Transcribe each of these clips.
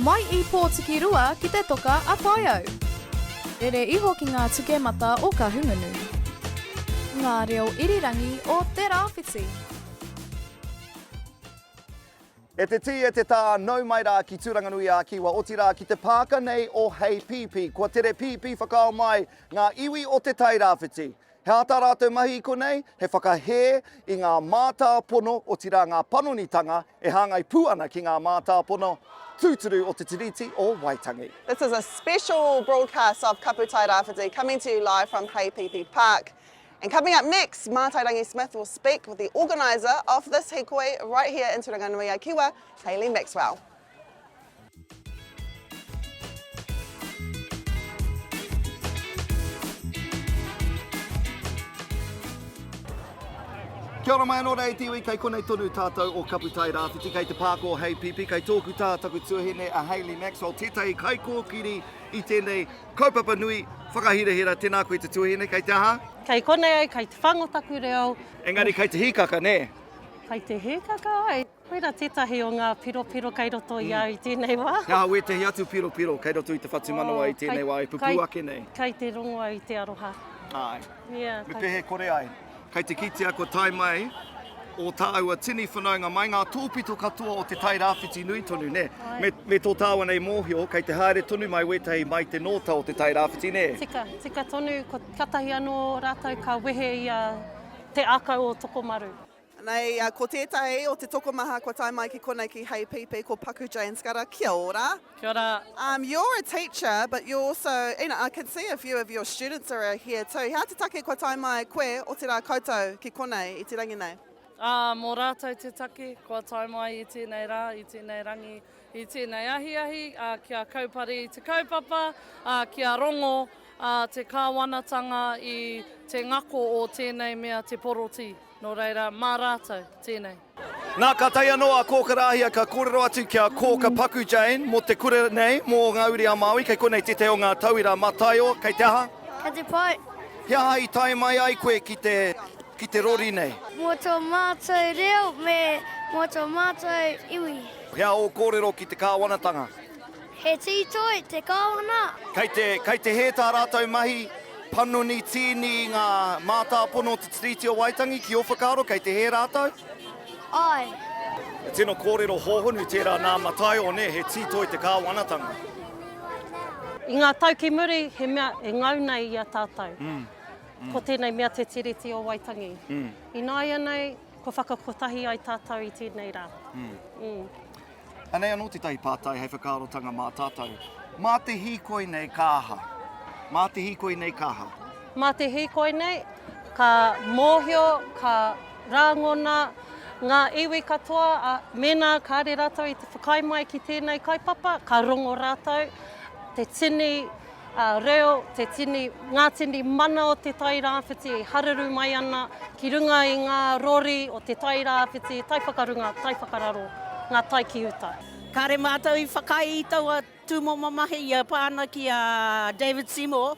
Mai i Pōtikirua ki te toka a Taiau. Rere iho ki ngā tukemata o Kahungunu. Ngā reo irirangi o Te Rāwhiti. E te tī, e te tā, nau mai rā ki Tūranganui-ā-Kiwa, otirā ki te pāka nei o Heipipi. Kua tere pīpī whakaao mai ngā iwi o Te Tai Rāwhiti. He aha tā rātou mahi i konei? He whakahē i ngā mātāpono, otirā ngā panonitanga e hāngai pū ana ki ngā mātāpono tūturu o Te Tiriti o Waitangi. This is a special broadcast of Kapu Tairāwhiti coming to you live from Heipipi Park. And coming up next, Mātairangi Smith will speak with the organiser of this hīkoi right here in Tūranganui-a-Kiwa, Hayley Maxwell. Kia ora mai anō rā e te iwi, kei konei tonu tātou o Kaputai Rāwhiti, kei te pāka o Heipipi, kei tōku taha taku tuahine a Hayley Maxwell, tētahi kaikōkiri i tēnei Kaupapa nui, whakahirahira, tēnā koe te tuahine, kei te aha? Kei konei au, kei te whango taku reo. Engari kei te hīkaka, nē? Kei te hīkaka ai. Koira tētahi o ngā piropiro kei roto i a au i tēnei wā. He aha wētahi atu piropiro kei roto i te whatumanawa i tēnei wā e pupū ake nei? Kei te rongo au i te aroha. Āe. Me pēhea kore ai? Kei te kitea kua tae mai ō tāua tini whanaunga mai ngā tōpito katoa o Te Tai Rāwhiti nui tonu, nē? Me, me tō tāua nei mōhio, kei te haere tonu mai wētahi mai te nōta o Te Tai Rāwhiti, nē? Tika, tika tonu, ko, katahi anō rātou ka wehe i a te ākau o Tokomaru. Nei, ko tētahi o te tokomaha kua tae mai ki konei ki Heipipi, ko Paku Jane Scudder. Kia ora. Kia ora. Um, you're a teacher, but you're also, you know, I can see a few of your students are here too. He aha te take kua tae mai koe, otirā koutou, ki konei i te rangi nei? Ā, mō rātou te take kua tae mai i tēnei rā, i tēnei rangi, i tēnei ahiahi, ā, kia kaupare i te kaupapa, ā, kia rongo, ā, te kāwanatanga i te ngako o tēnei mea te porotī. Nō reira, mā rātou tēnei. Nā, ka tae anō a Kōka Rāhia ka kōrero atu ki a Kōka Paku Jane mō te kura nei, mō ngā uri a Māui. Kei konei tētahi o ngā tauira Mataio, kei te aha? Kei te pai. He aha i tae mai ai koe ki te, ki te rori nei? Mō tō mātou reo me mō tō mātou iwi. He aha ō kōrero ki te kāwanatanga? He tītoi te kāwana. Kei te, kei te hē tā rātou mahi panoni tīni i ngā mātāpono o te Tiriti o Waitangi, ki ō whakaaro, kei te hē rātou? Āe. He tino kōrero hōhonu tērā nā Mataio, nē, he tītoi te kāwanatanga. I ngā tau ki muri, he mea e ngau nei i a tātou. Ko tēnei mea te Tiriti o Waitangi. Ināianei, kua whakakotahi ai tātou i tēnei rā. Anei anō tētahi pātai hei whakaarotanga mā tātou. Mā te hīkoi nei ka aha? Mā te hīkoi nei ka aha? Mā te hīkoi nei, ka mōhio, ka rāngona ngā iwi katoa, ā, mēnā kāre rātou i te whakaae mai ki tēnei kaupapa, ka rongo rātou te tini reo, te tini, ngā tini mana o Te Tai Rāwhiti e haruru mai ana ki runga i ngā rori o Te Tai Rāwhiti, tai whakarunga, tai whakararo, ngā tai ki uta. Kāre mātou i whakaae i taua tūmomo mahi i pā ana ki a David Seymour,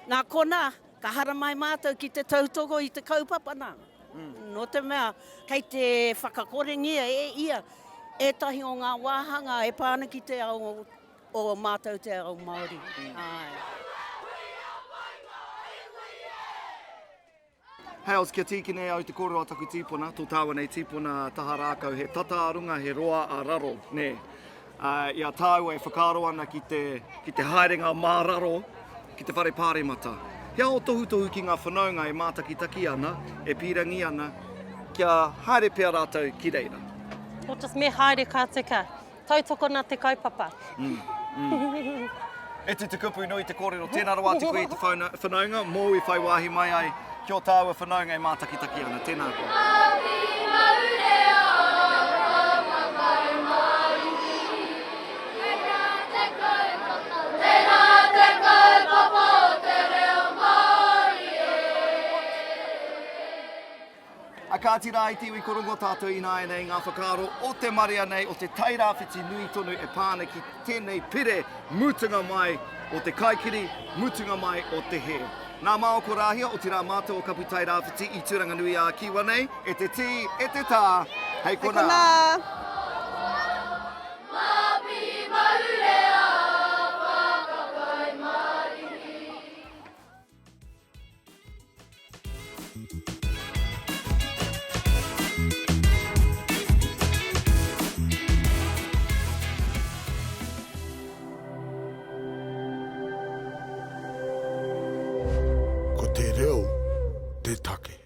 nā konā ka haramai mātou ki te tautoko i te kaupapa nā. Nō te mea kei te whakakorengia e ia ētahi o ngā wāhanga e pā ana ki te ao O mātou te ao Māori, āe. Hales, kia tīkina e au te kōrero a taku tīpona, tō tāua nei tīpona taha rākau, he tata a runga, he roa a raro, nē. I a tāua e whakaaro ana ki te, ki te haerenga mā raro ki te whare pāremata. He aha ō tohutohu ki ngā whanaunga e mātakitaki ana, e pīrangi ana, kia haere pea rātou ki reira? Well, just me haere ka tika. Tautokona te kaupapa. E te te kupu nui te kōrero, tēnā rawa atu koe i te whanaunga, mōu i whai wāhi mai ai ki ō tāua whanaunga e mātakitaki ana. Tēnā koe. A kāti rā i te iwi ko rongo tātou ināianei ngā whakaaro o te marea nei, o te Tairāwhiti nui tonu e pā ana ki tēnei pire mutunga mai o te kaikiri, mutunga mai o te hē. Nā Mao ko Rāhia, otirā mātou o Kapu Tairāwhiti i Tūranganui-ā-Kiwa nei, e te tī, e te tā, hei konā! Hei konā! te take.